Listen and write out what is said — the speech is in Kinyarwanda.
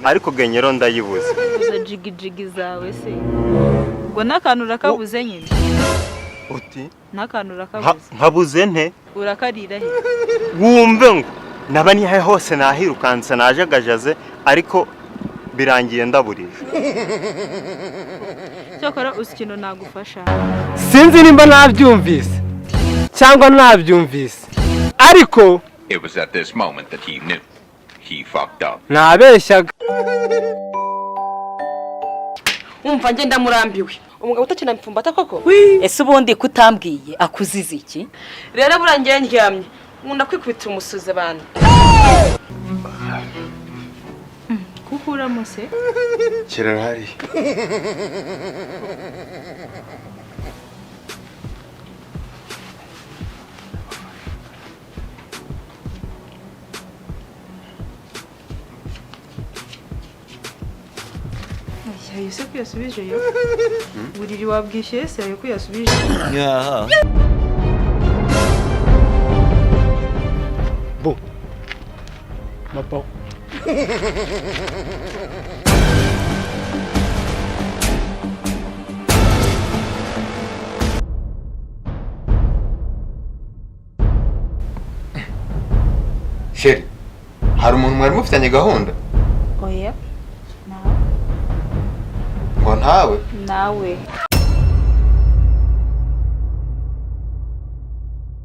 Ariko genyero ndayibuze. Izo jigijigi zawe se ubwo n'akantu urakabuze nyine? Uti? N'akantu urakabuze. Nkabuze nte? Urakarira he? Wumve ngo naba nihe hose nahirukanse, najagajaze, ariko birangiye ndaburije. Cyakora uzi ikintu nagufasha. Sinzi nimba nabyumvise cyangwa nabyumvise, ariko It was at this moment that he knew. He fucked up. Nabeshyaga. Umva, ngenda murambiwe umugabo utakina ipfumbata koko. Ese ubundi kutambwiye akuziza iki? Rero burangiye ndyamye, nkunda kwikubita umusuzi abantu. Kuko uramuse. Kirahari. Ayo se ko yasubije yo buriri wabwishyuye se, ayo ko yasubije? Bu mapo. Chérie, hari umuntu mwari mufitanye gahunda? Oya, nawe. Ngo ntawe? Nawe.